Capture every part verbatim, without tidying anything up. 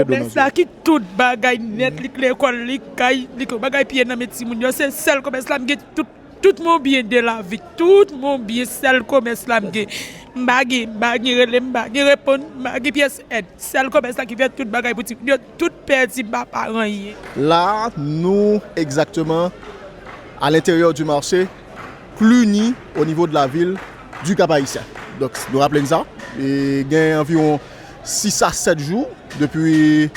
Komès la ki tout bagay nèt, li k lekòl, li k kay, li k bagay piye nan men timoun yo, se sèl komès la m gen tout, tout mon byen de lavi, tout mon byen, sèl komès la m gen. M pa gen, m pa gen rele, m pa gen reponn, m pa gen pyès èd. Sèl komès la ki fè tout bagay pou timoun yo, tout pèdi, m pa pa anyen. La, nou egzakteman à l'intérieur du marché Cluny, au niveau de la ville du Cap-Haïtien. Donk, nou raple n sa, e gen anviwon sis a sèt jou depi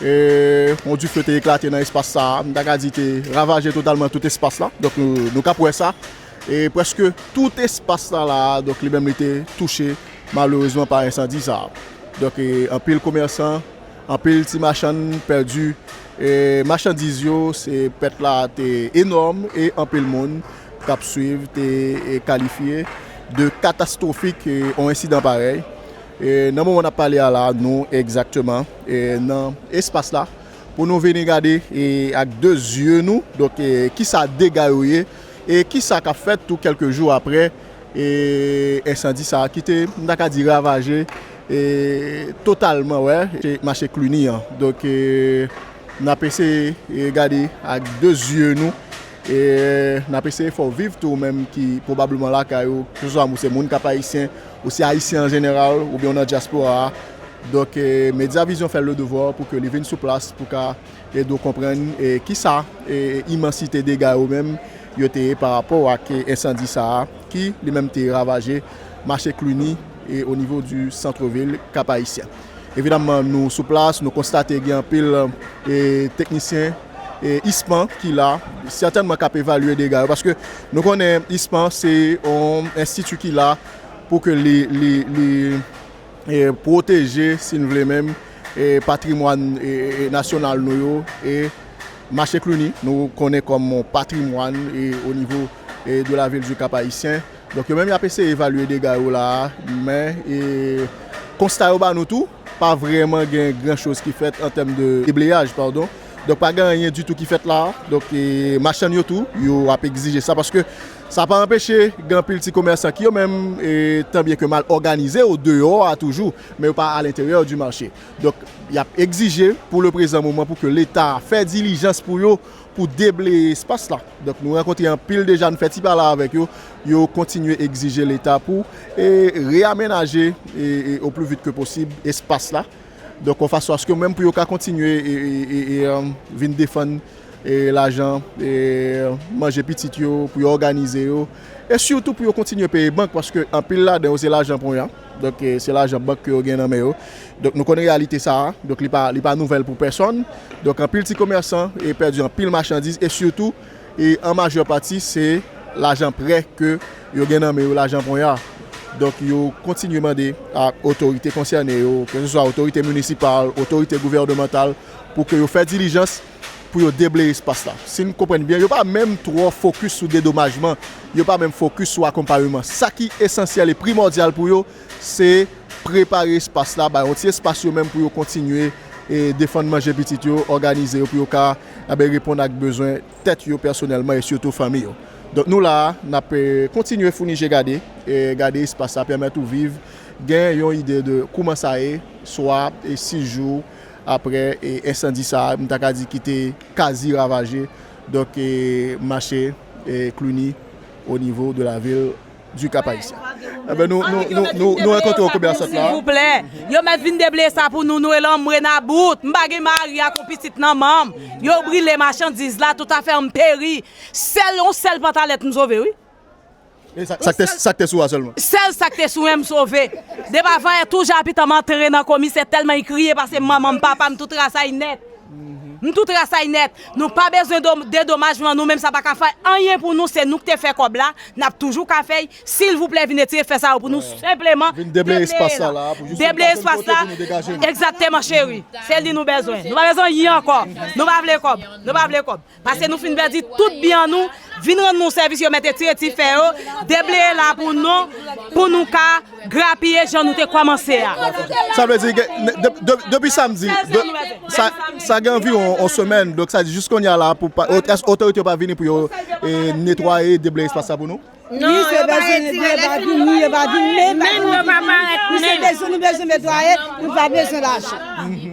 e, yon dife te eklate nan espas sa a. M ta ka di te ravaje totalman tout espas la. Donk, nou, nou k ap wè sa. E prèske tout espas la, la a, donk, li menm li te touche malerezman pa ensandi sa a. Donk, e, anpil komèsan, anpil ti machann pèdi, e, machandiz yo, se pèt la te enòm e anpil moun k ap swiv te, e, kalifye de katastwofik, e, yon ensidan parèy. E, nan moman n ap pale a la, nou egzakteman, e, nan espas la pou nou vini gade, e, ak de zye nou, donk, e, kisa dega yo ye, e kisa k ap fèt tou kèlke jou apre, e, ensandi sa a ki te, m ta ka di, ravaje, e, totalman, wè, e, mache Cluny an. Donk, e, n ap eseye, e, gade ak de zye nou, e n ap eseye fè w viv tou ou menm ki pwobableman lakay ou, keseswa ou se moun Kap Ayisyen, ou se Ayisyen an jeneral, oubyen w nan dyaspora a. Donk, e, Medya Vizyon fè le devwa pou ke li vin sou plas pou ka ede w konprann, e, kisa, e, imansite dega yo menm yo te ye pa rapò ak, e, ensandi sa a ki li menm te ravaje mache Cluny e o nivo di santvil Kap Ayisyen. Evidamman, nou sou plas, nou konstate gen anpil, e, teknisyen, e, ISPAN ki la, sètènman k ap evalye dega yo, paske nou konnen ISPAN se yon enstiti ki la pou ke li, li, li, e, pwoteje, si n vle menm, e, patrimwàn, e, e, e, nasyonal nou yo, e mache Cluny, nou konnen kòm yon patrimwàn, e, o nivo, e, de la vil di Kap Ayisyen. Donk, yo menm y ap eseye evalye dega yo la a, men, e, konsta yo ba nou tou, pa vrèman gen gran choz ki fèt an tèm de debleyaj, padon. Donk, pa gen anyen ditou ki fèt la a. Donk, e, machann yo tou, yo ap egzije sa, paske sa pa anpeche gen anpil ti komèsan ki yo menm, e, tan byen ke mal òganize o deyò a toujou, men yo pa à l'intérieur du marché. Donk, y ap egzije pou le prezan moman pou ke Leta fè dilijans pou yo, pou debleye espas la. Donk, nou rankontre anpil deja, nou fè ti pale avèk yo. Yo kontinye egzije Leta pou, e, reyamenaje, e, e, o pli vit ke posib espas la. Donk, yon fason aske menm pou yo ka kontinye, e, e, e, e, e, vin defann, e, lajan, e, manje pitit yo, pou yo òganize yo. E sitou pou yo kontinye peye bank, paske anpil ladan yo se lajan ponya. Donk, e, se lajan bank ke yo gen nan men yo. Donk, nou konn reyalite sa a. Donk, li pa, li pa nouvèl pou pèsonn. Donk, anpil ti komèsan, e, pèdi anpil machandiz. E sitou, e, an majè pati, se lajan prè ke yo gen nan men yo, lajan ponya. Donk, yo kontinye mande ak otorite konsène yo, keseswa otorite minisipal, otorite gouvènemantal, pou ke yo fè dilijans pou yo debleye espas la. Si n konprann byen, yo pa menm twò fokis sou dedomajman, yo pa menm fokis sou akonpayman. Sa ki esansyèl e primòdyal pou yo, se prepare espas la, bay yon ti espas yo menm pou yo kontinye, e, defann manje pitit yo, òganize yo pou yo ka, enben, reponn ak bezwen tèt yo pèsonèlman e sitou fanmi yo. Donk, nou la a, n ap, e, kontinye founi je gade, e, gade espas la, pèmèt ou viv, gen yon ide de kouman sa ye, swa, e, sis jou apre, e, ensandi sa a, m ta ka di ki te kazi ravaje, donk, e, mache, e, Cluny, o nivo de la vil di Kap Ayisyen. Enben, nou, nou, nou, nou, nou rankontre yon komèsan la. Silvouplè, yo mèt vin debleye sa pou nou, nou rele anmwe nabout. M pa gen mari ak yon pitit nan men m. Yo brile machandiz la, tout afè m peri. Sèl, yon sèl pantalèt m sove, wi. E sa, sa k te, sa k te sou a sèlman? Sèl sa k te sou mwen m sove. Depi avan yè tou Japitan m antre nan komisè tèlman li kriye pase manman m, papa m, tout ras a y nèt. M tout ras a y nèt. Nou pa bezwen do-, dedomajman, nou menm sa pa ka fè anyen pou nou, se nou k te fè kòb la, n ap toujou ka fè y. Silvouplè, vin retire fè sa yo pou nou senpleman. Vin debleye espas la, pou jis debleye espas la. Egzakteman, cheri. Se li nou bezwen. Nou pa bezwen anyen ankò. Nou pa vle kòb. Nou pa vle kòb. Paske nou fin pèdi tout byen an nou, vin rann nou sèvis, yo mèt retire ti fè yo, debleye la pou nou, pou nou ka grapiye jan nou te kòmanse a. Sa vle di, gen, de, de, depi samdi, de, sa, sa gen anviwon yon semèn, donk sa di jis kounye a la, pou pa, ot-, otorite yo pa vini pou yo, e, netwaye, debleye espas la pou nou? Non, yo pa retire, yo pa vini, yo pa vin, men pa vin. Menm yo pa parèt, menm. Nou se bezwen, nou bezwen netwaye, nou pa bezwen lajan.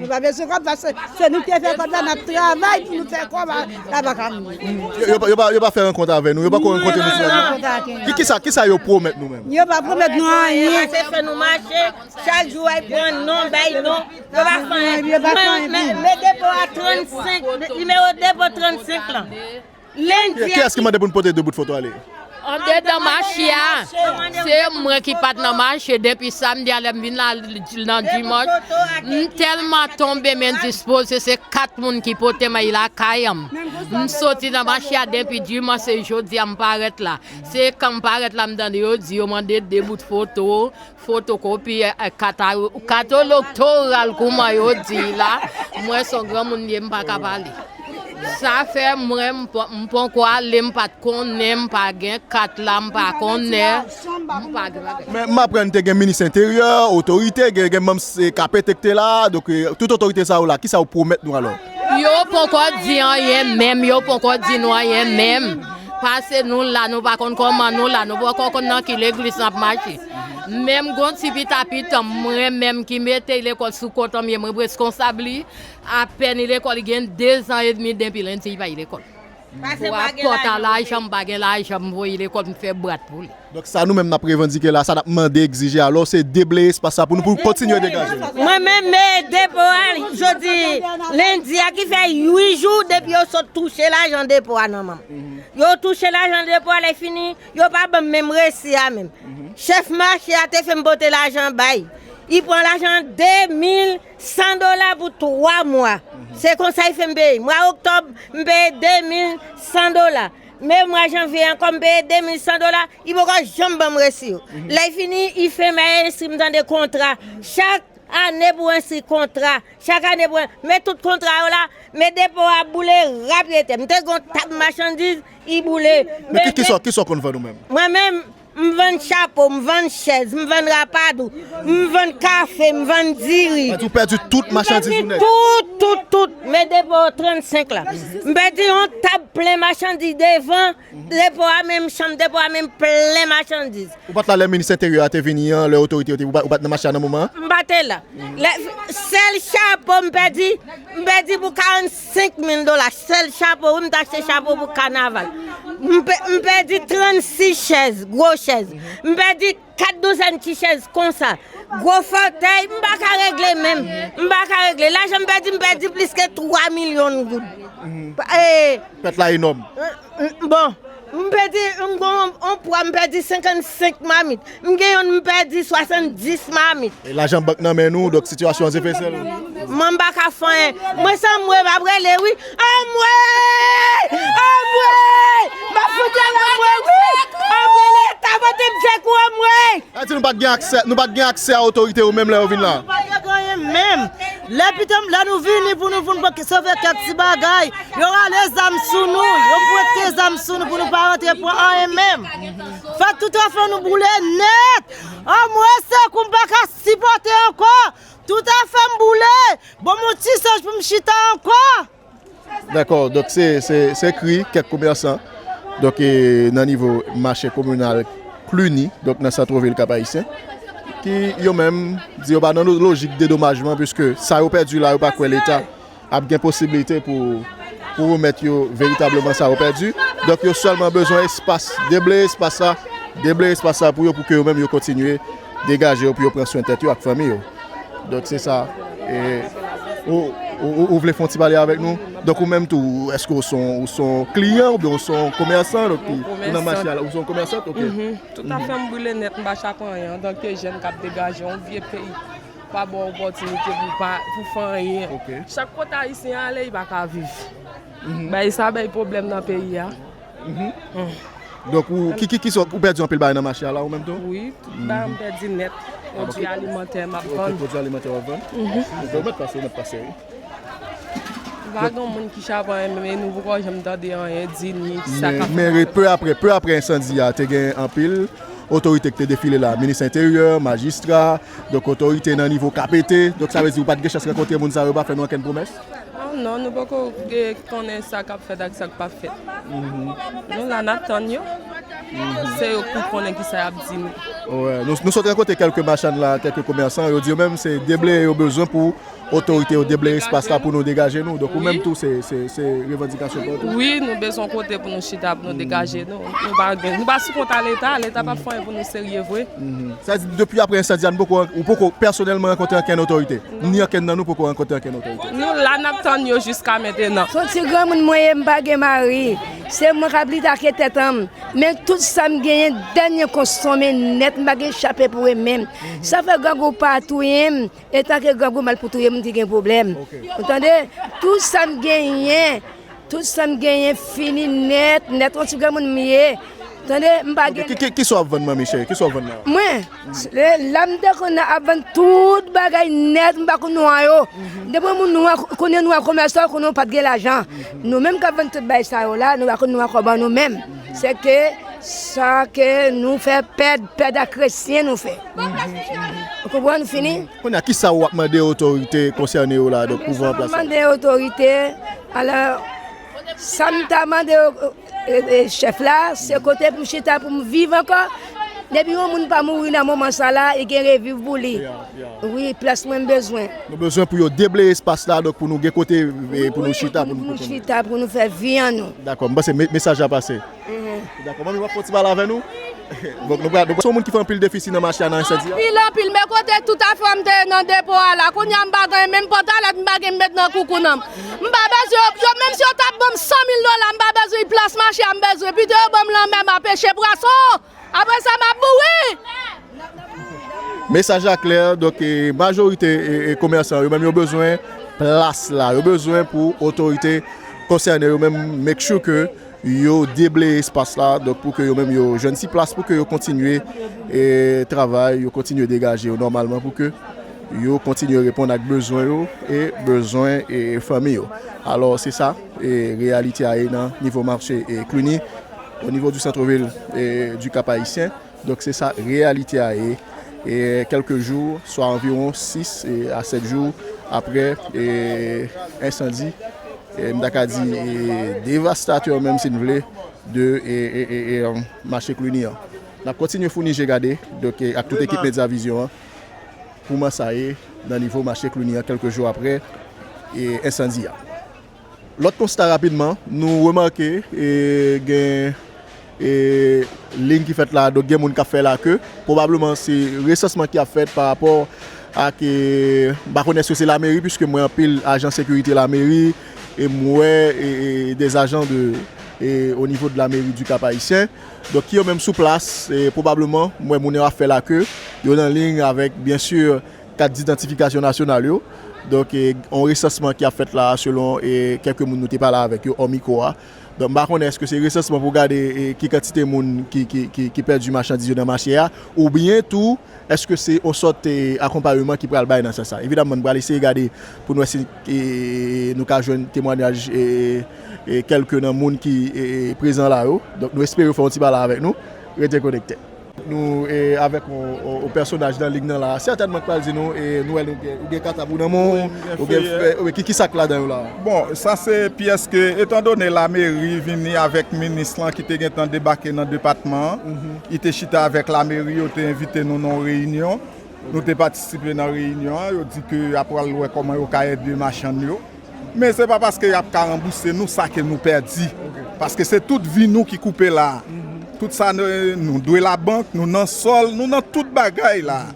Pa bezwen kòb, paske se nou ki te fè kòb la, n ap travay pou nou fè kòb la, la pa ka mouri. Yo, yo, pa- yo, pa- yo pa fè rankont avè nou, yo pa ko rankontre nou sou la. Ki, ki sa, ki sa yo pwomèt nou menm? Yo pa pwomèt nou anyen. Se fè nou mache, chak jou ay pran non, bay non. Yo pa fè anyen. Yo pa fè anyen. Men, men, men depo a trannsenk, nimewo depo trannsenk lan. Lendi a. Kiyès ki mande pou n pote de bout foto ale? Andedan mache a, se mwen ki pa t nan mache depi samdi a lè m vin la nan dimanch. M tèlman tonbe m endispoze, se kat moun ki pote m ay lakay an. M soti nan mache a depi dimanch, se jodi a m parèt la. Se kan m parèt la m tande yo di yo mande de bout foto, fotokopi, eh, kat elektoral kouman yo di la. Mwen se yon granmoun m ye, m pa ka pale. Sa fè mwen, m pa- m poko ale, m pa t konnen, m pa gen kat la, m pa konnen, m pa gen bagay. Men m aprann te gen minis enteryè, otorite, gen, gen manm se K P T ki te la, donk, eh, tout otorite sa yo la, ki sa yo pwomèt nou alò? Yo poko di anyen menm, yo poko di nou anyen menm. Pase nou la, nou pa konn kòman nou la, nou poko konn nan ki legliz n ap mache. Menm gon ti pita pitan mwen menm ki mete lekòl sou kont an m ye, mwen reskonsab li. Apèn li lekòl, li gen de zan edmi depi lendi li pa y lekòl. Pase pa gen lajan. Pòta lajan, m pa gen lajan, m voye lekòl, m fè brat pou li. Donk sa nou menm n ap revandike la, sa n ap mande, egzije alò, se debleye espas sa pou nou, pou kontinye degaje nou. Mwen menm, men depo a, jodi lendi a ki fè uit jou depi yo sot touche lajan depo a nan men m. Yo touche lajan depo a, lè fini, yo pa ban m menm resi a menm. Chèf mache a te fè m pote lajan bay. Li pran lajan de mil san dola pou twa mwa. Se konsa li fè m peye. Mwa oktòb, m peye de mil san dola. Men mwa janvye ankò, m peye de mil san dola. Li poko janm ban m resi yo. Lè li fini, li fèmen enskri m tande kontra. Chak ane pou enskri kontra. Chak ane pou en-, men tout kontra yo la, men depo a boule rapyetè. M te gon tab machandiz, li boule. Men ki, ki sa, ki sa w konn vann ou menm? Mwen menm, m vann chapo, m vann chèz, m vann rapadou, m vann kafe, m vann diri. Sa di w pèdi tout machandiz ou nèt? Tout, tout, tout. Men depo trannsenk la. M pèdi yon tab plen machandiz devan. Depo a menm, chanm depo a menm plen machandiz. Ou pa t la lè minis enteryè a te vini an, lè otorite yo te, ou pa, ou pa t nan mache a nan moman an? M pa te la. Lè, sèl chapo m pèdi, m pèdi pou karannsenk mil dola. Sèl chapo, wi, m t achte chapo pou kanaval. M pè-, m pèdi trannsis chèz, gwo chèz. M pèdi kat douzèn ti chèz konsa. Gwo fòtèy, m pa ka regle menm. M pa ka regle. Lajan m pèdi, m pèdi plis ke twa milyon goud. E, pèt la enòm. Bon, m pèdi, m gon yon pwa, m pèdi senkannsenk mamit. M gen youn, m pèdi swasanndis mamit. E lajan bank nan men nou, donk sitiyasyon an se fè sèl. Mwen m pa ka fè anyen. Mwen se anmwe m ap rele wi. Anmwe! Anmwe! M ap fout rele anmwe wi! Anmwe Leta pote m sekou anmwe! Sa di nou pa t gen aksè, nou pa t gen aksè a otorite yo menm lè yo vin la? Nou pa t gen anyen menm. Lè pita, lè nou vini pou nou vin sove kèk ti bagay, yo rale zam sou nou, yo pwente zam sou nou pou nou pa rantre pran anyen menm. Fè tout afè nou boule nèt. Anmwe sekou m pa ka sipòte ankò. Tout afè m boule. Ban m yon ti sèj pou m chita ankò. Dakò, donk se, se, se kri kèk komèsan, donk, e, nan nivo mache kominal Cluny, donk nan santvil Kap Ayisyen, ki yo menm di yo pa nan lo-, lojik dedomajman, piske sa yo pèdi la, yo pa kwè Leta ap gen posiblite pou, pou remèt yo veritableman sa yo pèdi. Donk, yo sèlman bezwen espas, debleye espas sa, debleye espas sa pou yo, pou ke yo menm yo kontinye degaje yo, pou yo pran swen tèt yo ak fanmi yo. Donk, se sa. E, ou, ou, ou, ou vle fè yon ti pale avèk nou? Donk, ou menm tou, èske ou se yon, ou se yon kliyan oubyen ou se yon komèsan? Donk, ou nan mache a la, ou se yon komèsant? Ok. Tout afè m brile nèt, m pa chape anyen. Antanke jèn k ap degaje yon vye peyi, pa ba w opòtinite pou pa, pou fè anyen. Ok. Chak kote Ayisyen ale, li pa ka viv. Bay sa bay pwoblèm nan peyi a. Donk, ou, ki, ki, ki sòt, ou pèdi anpil bagay nan mache a la, ou menm tou? Wi, tout bagay m pèdi nèt. Pwodui alimantè m ap vann. Ok, pwodui alimantè w ap vann? Ou mèt pase, ou mèt pase, wi. Pa gen moun ki chape anyen, men nou poko janm tande anyen di ni sa k ap fèt. Men, men pe apre, pe apre ensandi a, te gen anpil otorite ki te defile la, minis enteryè, majistra, donk otorite nan nivo K P T. Donk, sa vle di ou pa t gen chans rankontre moun sa yo, pa fè nou okenn pwomès? Oh non, nou poko gen, konnen sa k ap fèt ak sa k p ap fèt. Nou la, n ap tann yo. Se yo k pou konnen kisa y ap di nou. Wè, nou, nou sot rankontre kèlke machann la, kèlke komèsan, yo di yo menm se debleye yo bezwen pou otorite yo debleye espas la pou nou degaje nou. Donk ou menm tou, se, se, se revandikasyon pa w tou? Wi, nou bezwen kote pou nou chita, pou nou degaje nou. Nou pa gen, nou pa sou kont a Leta, Leta p ap fè anyen pou nou serye vre. Sa di, depi apre ensandi a, nou poko, ou poko pèsonèlman rankontre ankenn otorite? Ni ankenn nan nou poko rankontre ankenn otorite? Nou la, n ap tann yo jiska mentenan. Se yon ti granmoun mwen ye, m pa gen mari. Se mwen k ap litake tèt an m. Men tout sa m genyen, dènye konsome nèt, m pa gen chape pou renmen m. Sa fè grangou pa touye m, etanke grangou m al pou touye m, m te gen pwoblèm. Ou tande? Tout sa m genyen, tout sa m genyen fini nèt, nèt, yon ti granmoun m ye. Tande, m pa gen. Ki, ki, ki sa w ap vann, manmi cheri? Ki sa w ap vann la? Mwen, le, la m te konn ap vann tout bagay nèt, m pa konn nwa yo. Depi moun nwa, konnen nwa komèsan, konnen w pa t gen lajan. Nou menm k ap vann tout bagay sa yo la, nou pa konn nwa kòb an nou menm. Se ke sa ke nou fè pèd, pèd a kretyen nou fè. Ou konprann, fini? Kounye a, ki sa w ap mande otorite konsène yo la, donk, pou van plas la? Mande otorite, alò, sa m ta mande o-, e, e, chèf la, se kote pou m chita, pou m viv ankò. Depi yon moun pa mouri nan moman sa la, li gen reviv pou li. Wi, plas mwen m bezwen. Nou bezwen pou yo debleye espas la, donk, pou nou gen kote, e, pou nou chita, pou nou, pou nou chita, pou nou fè vi an nou. Dakò, m panse me-, mesaj la pase. Dakò, manmi, w ap fè yon ti pale avè nou? Bon, nou pral, nou pral, se yon moun ki fè anpil defisi nan mache a, nan ensandi a? Anpil, anpil, men kote tout afè m te ye nan depo a la, kounye a m pa gen menm pantalèt, m pa gen m met nan koukoun an m. M pa bezwen yo, yo, menm si yo t ap ban m san mil dola, m pa bezwen plas mache a, m bezwen pito yo ban m lanmè, m a peche pwason. Apre sa, m ap mouri. Mesaj la klè, donk, e, majorite, e, e, komèsan yo menm yo bezwen plas la, yo bezwen pou otorite konsène yo menm make sure ke yo debleye espas la, donk, pou ke yo menm yo jwenn ti plas pou ke yo kontinye, e, travay, yo kontinye degaje yo nòmalman, pou ke yo kontinye reponn ak bezwen yo e bezwen, e, fanmi yo. Alò, se sa, e, reyalite a ye nan nivo mache, e, Cluny, o nivo du centre-ville, e, du Cap Haïtien. Donk, se sa reyalite a ye. E kèlke jou, swa anviwon sis, e, a sèt jou apre, e, ensandi, e, m ta ka di, e, devastatè menm, si n vle, de, e, e, e, e, um, mache Cluny an. N ap kontinye founi je gade, donk, e, ak tout ekip Medya Vizyon an, kòman sa ye nan nivo mache Cluny an, kèlke jou apre, e, ensandi a. Lòt konsta rapidman, nou remake, e, gen, e, liy ki fèt la, donk gen moun k ap fè lake. Pwobableman, se resansman ki ap fèt pa rapò ak, e, m pa konnen èske se lameri, piske m wè anpil ajan sekirite lameri, e m wè, e, e, des agents de, e, au niveau de la mairie du Cap Haïtien. Donk, ki yo menm sou plas, e, pwobableman, m wè moun yo ap fè lake, yo nan liy avèk, byen si, kat didantifikasyon nasyonal yo. Donk, e, yon resansman ki ap fèt la, selon, e, kèlke moun nou te pale avèk yo, ò mikwo a. Donk, m pa konnen èske se resansman pou gade, e, ki kantite moun ki, ki, ki, ki pèdi machandiz yo nan mache a, oubyen tou, èske se yon sòt, e, akonpayeman ki pral bay nan sans sa. Evidamman, n pral eseye gade pou n wè si, e, nou ka jwenn temwayaj, e, e, kèlke nan moun ki, e, e, prezan la yo. Donk, nou espere yo fè yon ti pale avèk nou. Rete konekte. Nou, e, avèk yon, yon, yon pèsonaj nan liy nan la. Sètènman, k pral di nou, e, nou wè ou gen, ou gen katab ou nan men w, ou gen fè, ou, ki, ki sa k ladan yo la? Bon, sa se pyès ke, etandone lameri vini avèk minis lan ki te gentan debake nan depatman an, li te chita avèk lameri, yo te envite nou nan yon reyinyon. Nou te patisipe nan reyinyon an, yo di ke y ap pral wè kòman yo ka ede machann yo. Men se pa paske y ap ka ranbouse nou sa ke nou pèdi. Paske se tout vi nou ki koupe la. Tout sa nou, nou dwe labank, nou nan sòl, nou nan tout bagay la.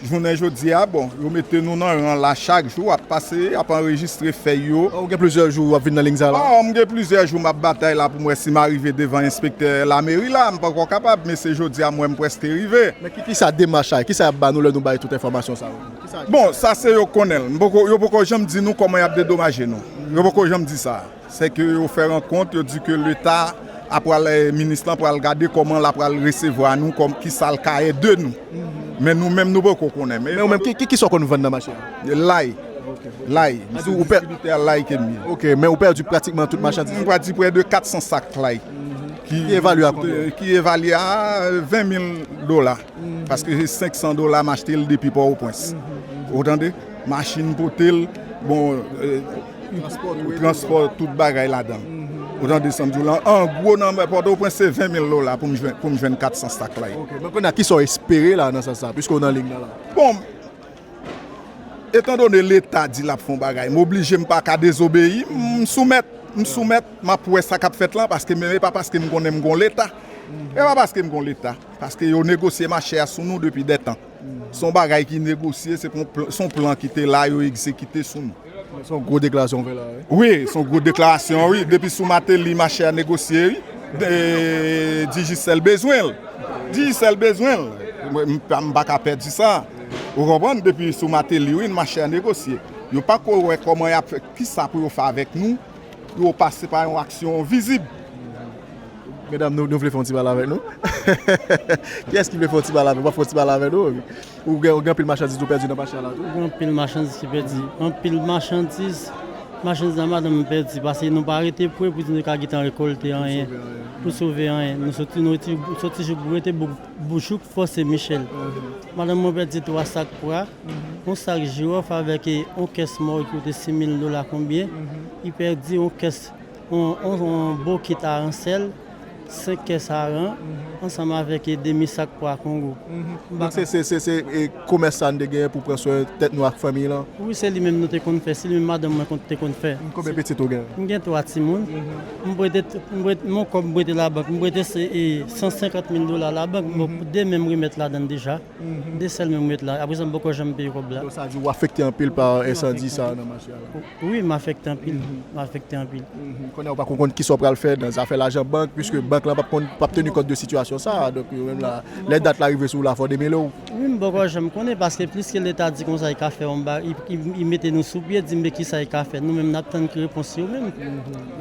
Jounen jodi a, bon, yo mete nou nan ran la chak jou, ap pase, ap anrejistre fèy yo. Ou gen plizyè jou w ap vin nan liy sa la? Oh, m gen plizyè jou m ap batay la pou m wè si m arive devan enspektè lameri la, m poko kapab, men se jodi a m wè m prèske rive. Men ki, ki sa demach sa ye? Ki sa y ap ba nou lè nou bay tout enfòmasyon sa yo? Bon, sa se yo konnen l. M poko, yo poko janm di nou kòman y ap dedomaje nou. Yo poko janm di sa. Se ke yo fè rankont, yo di ke Leta a pral, eh, minis lan pral gade kòman l a pral resevwa nou, kòm ki sa l ka ede nou. Men nou menm, nou poko konnen. Men ou menm, ki, ki, ki sa w konn vann nan mache a? Lay. Lay. M se distribitè lay ke m ye. Ok, men ou pèdi pratikman tout machandiz? M pèdi prè de kat san sak lay. Ki evalye a konbyen? Ki evalye a ven mil dola. Paske se senk san dola m achte l depi Pòtoprens. Ou tande? Machin pote l, bon, eh, transpò, tout bagay ladan l. Ou tande sa m di w la, an gwo nan Pòtoprens se ven mil dola pou m jwenn, pou m jwenn kat san sak la. Ok, men kounye a, kisa w espere la nan sans sa, piske w nan lig nan la? Bon, etandone Leta di l ap fè yon bagay, m oblije, m pa ka dezobeyi, m soumèt, m soumèt, m ap wè sa k ap fèt lan, paske men e pa paske m konnen m gon Leta. E pa paske m gon Leta, paske yo negosye machè a sou nou depi dètan. Se yon bagay ki negosye, se yon plan, se yon plan ki te la, yo egzekite sou nou. Se yon gwo deklarasyon w fè la, wi. Wi, se yon gwo deklarasyon, wi. Depi sou Martelly, machè a negosye, wi. E, Digicel bezwen l. Digicel bezwen l. Mwen, m pa, m pa ka pèdi sa. Ou konprann? Depi sou Martelly, wi, machè a negosye. Yo pa ko wè kòman y ap fè, kisa pou yo fè avèk nou. Yo pase pa yon aksyon vizib. Medam, nou, nou vle fè yon ti pale avèk nou? Kiyès ki vle fè yon ti pale avèk nou? W ap fè yon ti pale avèk nou? Ou gen, ou gen anpil machandiz ou pèdi nan mache a la tou? Gen anpil machandiz ki pèdi. Anpil machandiz, machandiz la madanm mwen pèdi. Paske nou pa rete pre pou di nou ka gentan rekòlte anyen. Pou sove anyen. Pou sove anyen. Nou soti, nou rete, soti jou pou rete bou-, bouchouk fòse Michel. Madanm mwen pèdi twa sak pwa, yon sak jiwòf avèk, e, yon kès mò ki koute sis mil dola konbyen. Li pèdi yon kès yon, yon, yon bokit aransèl, senk kès aran, ansanm avèk, e, demi sak pwa Kongo. Donk se, se, se, se, e, komès sa n te genyen pou pran swen tèt nou ak fanmi lan? Wi, se li menm nou te konn fè, se li menm madanm mwen konn, te konn fè. Konbyen pitit ou gen? M gen twa timoun. M prete, m prete, mon kòb m prete labank, m prete se, e, san senkant mil dola labank, bon, de men m remèt ladan l deja. De sèl menm m ret la. Aprezan m poko janm peye kòb la. Donk sa di w afekte anpil pa ensandi sa nan mache a la? Wi, m afekte anpil. M afekte anpil. Kounye a ou pako konn kisa w pral fè nan zafè lajan bank, piske bank lan p ap konn, p ap teni kont de sitiyasyon sa a. Donk yo menm la, lè dat la rive sou ou la, fò w demele w. Wi, m poko janm konnen, paske pliske Leta di konsa, li ka fè yon ba, li, li, li mete nou sou pye, di m men kisa li ka fè. Nou menm n ap tann ki repons yo menm.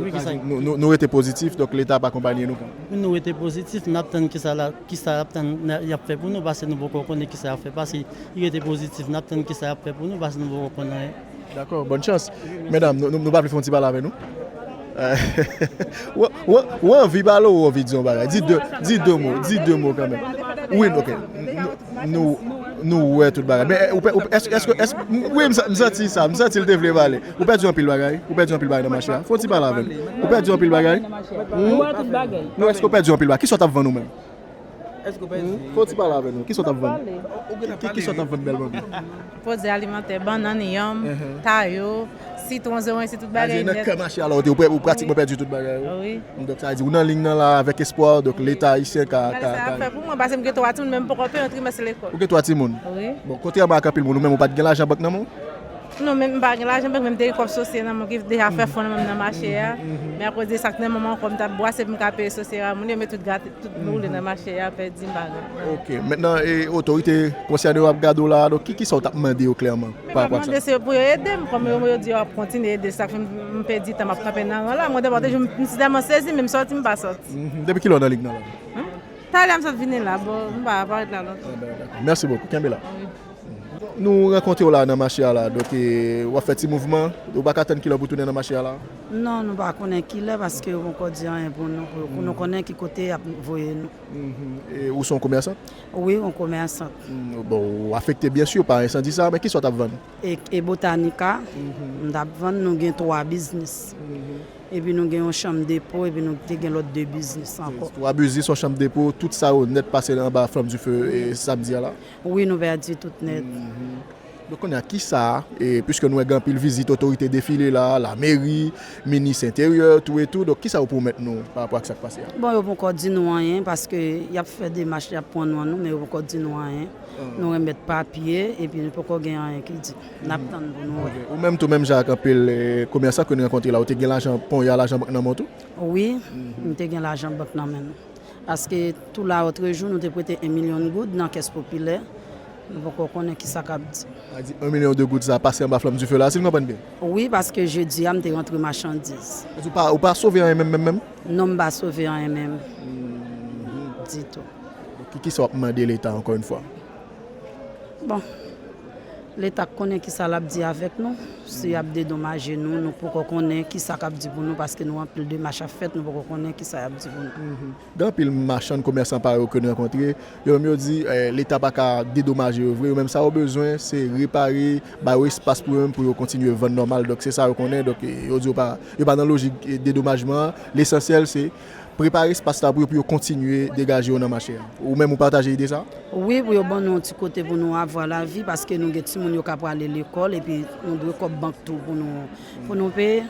Wi, kisa. Nou, nou, nou rete pozitif, donk Leta ap akonpanye nou kanmenm. Wi, nou rete pozitif, n ap tann kisa la, kisa y ap tann, y ap fè pou nou, paske nou poko konnen kisa y ap fè, paske li rete pozitif, n ap tann kisa y ap fè pou nou, paske nou poko konn anyen. Dakò, bòn chans. Medam, nou, nou, nou pa vle fè yon ti pale avè nou? Ou, ou, ou anvi pale ou anvi di yon bagay? Di de, di de mo, di de mo kanmenm. Wi, ok. Nou, nou, nou wè tout bagay. Men, ou pè, ou, èske, èske, èske, wi, m sa-, m santi sa, m santi l te vle pale. Ou pèdi anpil bagay? Ou pèdi anpil bagay nan mache a? Fè yon ti pale avè n. Ou pèdi anpil bagay? Mwen wè tout bagay. Non, èske w pèdi anpil bagay? Kisa w t ap vann ou menm? Èske w pèdi? Fè yon ti pale avè nou. Kisa w t ap vann? Ki, ki, kisa w t ap vann, bèl manmi? Pwodui alimantè, bannann, yanm, tayo, sitwon, zoranj, se tout bagay nèt. Nan kè mache a la, ou te, ou prè-, ou pratikman pèdi tout bagay ou. Wi. Donk, sa vle di, ou nan liy nan la avèk espwa, donk, Leta ayisyen ka, ka, ka fè pou mwen, paske m gen twa timoun, men m poko peye yon trimès lekòl. Ou gen twa timoun? Wi. Bon, kontrèman ak anpil moun, ou menm ou pa t gen lajan bank nan men w? Non, men m pa gen lajan bank, men m te gen kòb sosye nan men ki deja fè fon nan men m nan mache a. Men akoz de sa k nan men m ankò, m t ap bwase pou m ka peye sosye a moun yo, men tout gate, tout boule nan mache a, pèdi, m pa gen. Ok, mentnan, e, otorite konsène yo ap gade w la, donk ki, kisa w t ap mande yo klèman pa rapò ak sa? M ap mande se pou yo ede m, kòm yo, yo di yo ap kontinye ede, sa k fè m, m pèdi tan, m ap kanpe nan ran la. Mwen, depi toujou, m, m si tèlman sezi, men m sòti, m pa sòti. Depi kilè w nan lig nan la? Talè a m sot vini la, bon, m pa, pa ret la lontan. Mèsi bokou, kenbe la. Nou rankontre w la nan mache a la, donk, e, w ap fè ti mouvman, ou pa ka tann kilè w pou tounen nan mache a la? Non, nou pa konnen kilè, paske yo poko di anyen pou nou, pou, pou nou konnen ki kote y ap voye nou. E ou se yon komèsant? Wi, yon komèsant. Bon, ou afekte byen si pa ensandi sa, men kisa w t ap vann? E, e Botanica, m t ap vann, nou gen twa biznis. Epi nou gen yon chanm depo, epi nou te gen lòt de biznis ankò. Twa biznis, yon chanm depo, tout sa yo nèt pase anba flanm dife, e, samdi a la? Wi, nou pèdi tout nèt. Donk, kounye a, kisa, e, piske nou wè gen anpil vizit otorite defile la, lameri, minis enteryè, tou e tou, donk, kisa yo pwomèt nou pa rapò ak sa k pase a? Bon, yo poko di nou anyen, paske y ap fè demach, y ap pran non nou, men yo poko di nou anyen. Nou remèt papye, epi nou poko gen anyen ki di. N ap tann pou nou wè. Ok. Ou menm tou, menm jan ak anpil, e, komèsan ke nou rankontre la, ou te gen lajan, pon a lajan bank nan men w tou? Wi, m te gen lajan bank nan men nou. Paske tou la otrejou, nou te prete en milyon goud nan kès popilè. Nou poko konnen kisa k ap di. Sa di en milyon de goud sa pase anba flanm dife la, si m konprann byen? Wi, paske jedi a, m te rantre machandiz. Ou pa, ou pa sove anyen menm, menm, menm? Non, m pa sove anyen menm. Ditou. Ki, kisa w ap mande Leta ankò yon fwa? Bon. Leta k konnen kisa l ap di avèk nou. Si y ap dedomaje nou, nou poko konnen kisa k ap di pou nou, paske nou anpil demach ap fèt, nou poko konnen kisa y ap di pou nou. Gen anpil machann, komèsan pa yo ke n rankontre, yo menm yo di eh, Leta pa ka dedomaje yo vre. Yo menm sa yo bezwen, se repare, ba yo espas pou yo menm pou yo kontinye vann nòmal. Donk se sa yo konnen. Donk eh, yo di yo pa, yo pa nan lojik eh, dedomajman an. Lesansyèl se prepare espas la pou yo, pou yo kontinye degaje yo nan mache a. Ou menm ou pataje ide sa? Wi, pou yo ban nou yon ti kote pou nou avwa lavi, paske nou gen timoun yo k ap prale lekòl, epi nou dwe kòb bank tou pou nou, pou nou peye.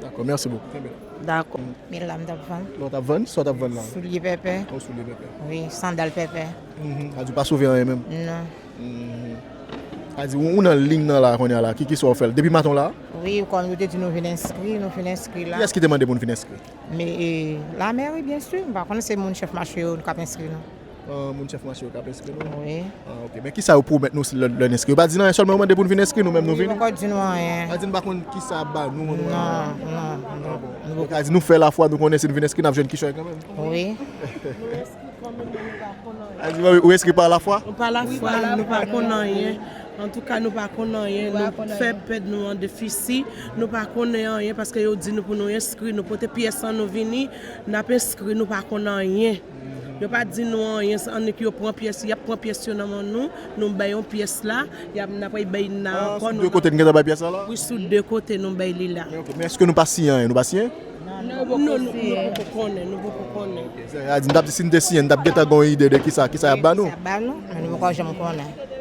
Dakò, mèsi bokou. Kenbe la. Dakò. Men la m t ap vann. Non, w t ap vann? Sa w t ap vann la? Soulye pèpè. Yon soulye pèpè. Wi, sandal pèpè. Mhm. Sa di w pa sove anyen menm? Non. Sa di ou, ou nan liy nan la kounye a la, ki, ki sa w fè l? Depi maten w la? Wi, kòm nou te di nou vin enskri, nou fin enskri la. Kiyès ki te mande pou n vin enskri? Men e, lamèri, byen si. M pa konnen se moun chèf mache yo k ap enskri nou. Ah, moun chèf mache yo k ap enskri nou? Wi. Ah, ok. Men ki sa yo pwomèt nou si lè, lè n enskri? Yo pa di n anyen, sèlman yo mande pou n vin enskri, nou menm nou Yo vini. poko di nou anyen. Yo pa di n pa konn ki sa ap ba nou. Non, non, non. Yo ka di nou fè lafwa, nou konnen si n vin enskri, n ap jwenn kichòy kanmenm. Wi. Yo di ou enskri pa lafwa? Pa lafwa, nou pa konn anyen. Antouka, nou pa konn anyen. Nou fè pèd nou an defisi. Nou pa konnen anyen paske yo di nou pou nou enskri. Nou pote pyès an, nou vini, n ap enskri, nou pa konn anyen. Yo pa di nou anyen, annik yo pran pyès, y ap pran pyès yo nan men nou, nou bay yon pyès la, y ap, n ap bay nan Ah, ankò sou nou. De kote n gentan bay pyès la la? Wi, sou de kote nou bay li la. Ok, men èske nou pa siyen anyen? Nou pa siyen? Non, nou, nou poko konnen, nou poko konnen. Sa di n t ap di si n te siyen, n t ap gentan gen yon ide de kisa, kisa y ap ba nou. Sa ba nou, men nou poko janm konnen.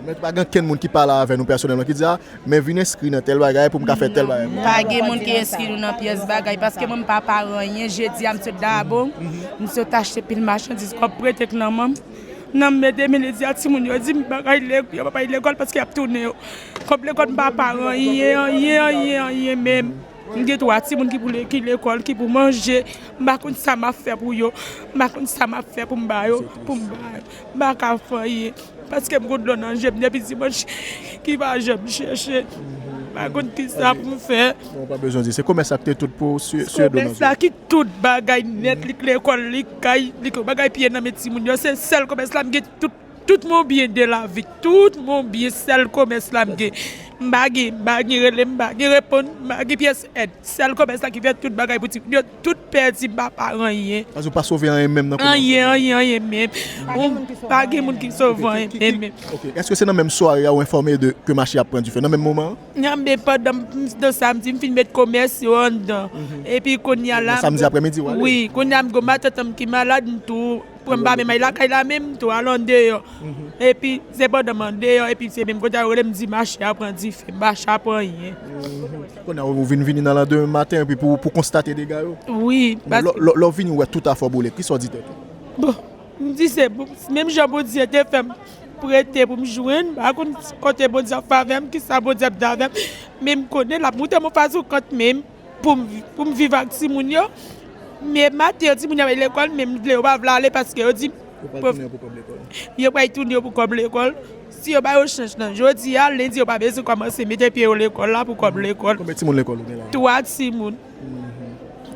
Men pa gen kenn moun ki pale avè nou pèsonèlman, ki di a, men vin enskri nan tèl bagay pou m ka fè tèl bagay. Pa gen moun ki enskri nou nan pyès bagay, paske mwen m pa paran anyen. Jedi a m sot Dabo, m sot achte pil machandiz, kòb prete k nan men m. Nan m mete men ledi a timoun yo di m bagay lè, yo pa bay lekòl paske y ap tounen yo. Kòb lekòl m pa paran anyen, anyen, anyen, anyen menm. M gen twa timoun ki pou le, ki lekòl, ki pou manje. M pa konn sa m ap fè pou yo. M pa konn sa m ap fè pou m ba yo, pou m ba yo. M pa ka fè anyen. Paske m gon dlo nan je m depi dimanch ki pa janm chèche. M pa konn kisa pou m fè. Non, pa bezwen di. Se komès la ki te tout pou sye dlo nan Komès la ki tout bagay nèt, li k lekòl, li k kay, li k bagay piye nan men timoun yo. Se sèl komès la m gen tout, tout mon byen de lavi, tout mon byen, sèl komès la m gen. M pa gen, m pa gen rele, m pa gen reponn, m pa gen pyès èd. Sèl komès la ki fè tout bagay pou timoun yo, tout pèdi, m pa paran anyen. Paske ou pa sove anyen menm nan komès. Anyen, anyen, anyen menm. Pa gen moun ki sove anyen menm. Ok, èske se nan menm sware a ou enfòme de ke mache ap pran dife? Nan menm moman an? Nan men pandan m, nan samdi, m fin met komès yo anndan. Epi kounye a la. Nan samdi aprèmidi, w ale? Wi, kounye a m gon matant m ki malad, m tou pran m pa menm al lakay la menm, m tou al andeyò. Epi se pandan m andeyò, epi se menm kote a yo rele m di mache a pran dife, mache a pran anyen. Kounye a ou vin vini nan landemen maten, epi pou, pou konstate dega yo? Wi. Lè, lè, lè w vini, ou wè tout afè w boule, kisa w di tèt ou? Bon, m di se bon, menm jan Bondye te fè m prete pou m jwenn, m pa konn kote Bondye ap fè avè m, kisa Bondye ap di avè m. Men m konnen l ap moute m yon fason kant menm pou m, pou m viv ak timoun yo. Men maten yo timoun yo al lekòl, men m vle yo pa vle ale paske yo di m Yo pral tounen pou kòb lekòl. Yo pral tounen yo pou kòb lekòl. Si yo ba yo chans nan jodi a, lendi yo pa bezwen kòmanse mete pye yo lekòl la pou kòb lekòl. Konbyen timoun lekòl ou gen la? Twa timoun.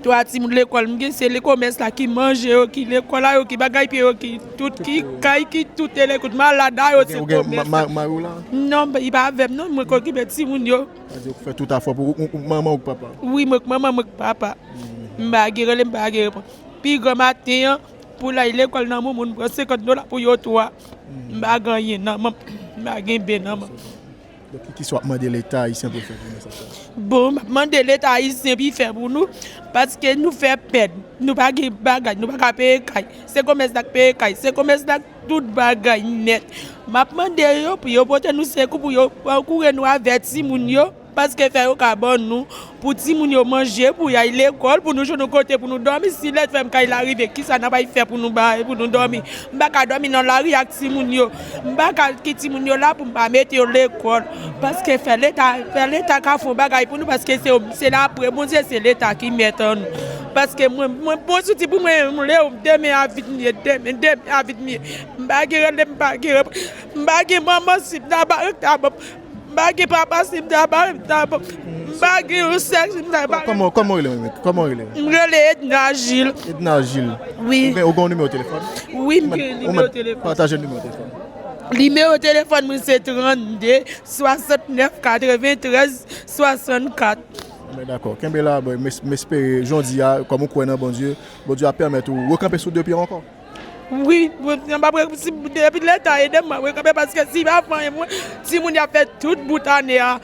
Twa timoun lekòl m gen, se le komès la ki manje yo, ki lekòl la yo, ki bagay pye yo, ki tout, ki kay, ki tout, e le kout malad a yo, se komès la. Mari w la? Non, li pa avè m non, mwen k okipe timoun yo. Sa di ou fè tout afè pou ou, ou manman ou k papa? Wi, mwen k manman, mwen k papa. M pa gen rele, m pa gen reponn. Pi gran maten an, pou l al lekòl nan moun, moun pran senkant dola pou yo twa. M pa gen anyen nan men m, m pa gen ben nan men m. Donk, ki, kisa w ap mande Leta ayisyen pou l fè pou nou sa? Bon, m ap mande Leta ayisyen pou l fè pou nou, paske nou fè pèd. Nou pa gen bagay, nou pa ka peye kay. Se komès la k peye kay, se komès la k tout bagay nèt. M ap mande yo pou yo pote nou sekou, pou yo ankoure nou avè timoun yo, paske fè yo ka ban nou pou timoun yo manje, pou y al lekòl, pou nou jwenn yon kote pou nou dòmi. Si lè fè m kay la rive, kisa n ap al fè pou nou bay, pou nou dòmi? M pa ka dòmi nan lari ak timoun yo. M pa ka kite timoun yo la pou m pa mete yo lekòl. Paske fè Leta, fè Leta ka fè yon bagay pou nou, paske se, se l apre Bondye, se Leta ki mèt an nou. Paske mwen, mwen, bon, si w di pou mwen, m leve demen a vit m ye, demen, demen a vit m ye. M pa gen rele, m pa gen reponn. M pa gen manman, si m ta ba, ta ban m. M pa gen papa, si m ta ba, ta ban m. M pa gen yon sè, si m ta ba. Kòman, kòman w rele, mwen? Kòman w rele? M rele Edna Gilles. Edna Gilles. Wi. Ou gen, ou gen yon nimewo telefòn? Wi, m gen nimewo telefòn. Pataje nimewo telefòn. Nimewo telefòn mwen se trannde, swasantnèf, katreventrèz, swasannkat. Men dakò, kenbe la, bro. M es- m espere jodi a, kòm ou kwè nan Bondye, Bondye ap pèmèt ou rekanpe sou de pye ankò. Wi, m ap re- si- depi Leta ede m, m ap rekanpe, paske si pa fè anyen, mwen, timoun y ap fè tout bout ane a,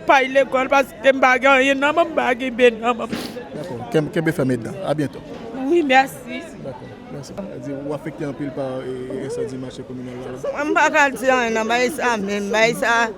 pay lekòl, paske m pa gen anyen nan men m, m pa gen ben nan men m. Dakò, kenbe, kenbe fèm edan. A byento. Wi, mèsi. Dakò, mèsi. Sa di, ou afekte anpil pa, e, e, ensandi mache kominal la. Mwen m pa ka di anyen nan bagay sa, men bagay sa,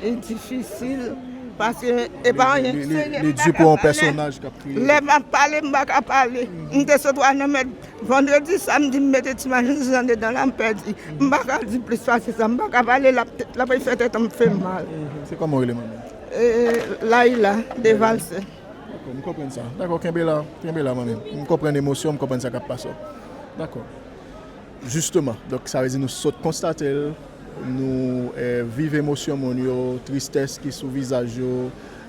e difisil, paske e pa anyen. Li, li, li, li di pou yon pèsonaj k ap kriye. Lè m ap pale, m pa ka pale. M te sot wa nan mèt vandredi, samdi, m mete ti malinz andedan la, m pèdi. M pa ka di plis pase sa, m pa ka pale, l ap, l ap fè tèt an m fè mal. Se kòman w rele, manmi? E, Laila, Devalse. Dakò, m konprann sa. Dakò, kenbe la, kenbe la, manmi. M konprann emosyon, m konprann sa k ap pase w. Dakò. Jisteman, donk, sa vle di nou sot konstate l, nou, eh, viv emosyon moun yo, tristès ki sou vizaj yo,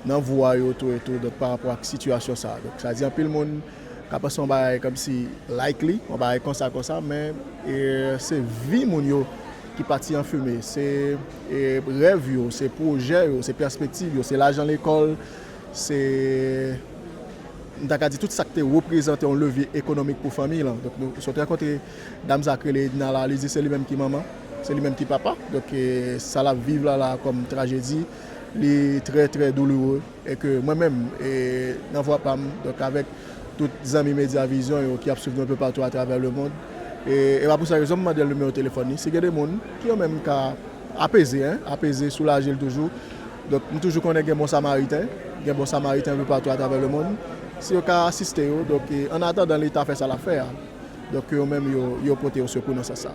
nan vwa yo, tou e tou, donk, pa rapò ak sitiyasyon sa a. Donk, sa di anpil moun ka panse yon bagay kòmsi likely, yon bagay konsa, konsa, men, eh, se vi moun yo ki pati an fimen, se, eh, rèv yo, se pwojè yo, se pèspektiv yo, se lajan lekòl, se, m ta ka di tout sa k te reprezante yon levye ekonomik pou fanmi lan. Donk, nou sot rankontre dam sa k rele Edna la, li di se li menm ki manman, se li menm ki papa. Donk, eh, sa l ap viv la, la, kòm trajedi, li trè, trè douloure. E ke mwen menm, eh, nan vwa pa m, donk, avèk tout zanmi Medya Vizyon yo ki ap swiv nou enpe patou atravè lemonn, e, e pa pou sa rezon m mande l nimewo telefòn li. Si gen de moun ki yo menm ka apeze, en, apeze, soulaje l toujou. Donk, m toujou konnen gen bon samariten, gen bon samariten enpe patou atravè lemonn. Si yo ka asiste yo, donk, e, an atandan Leta fè sa l ap fè a, donk, yo menm, yo, yo pote yo sekou nan sans sa.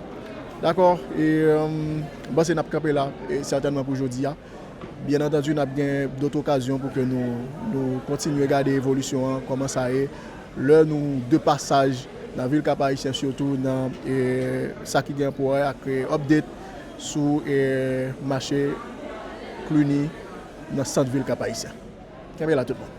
Dakò, e, m panse n ap kanpe la, e, sètènman pou jodi a. Byen antandi, n ap gen dòt okazyon pou ke nou, nou kontinye gade evolisyon an, kòman sa ye. Lè nou de pasaj nan vil Kap Ayisyen, sitou nan, e, sa ki gen pou wè ak, e, update sou, e, mache Cluny nan sant vil Kap Ayisyen. Kenbe la tout moun.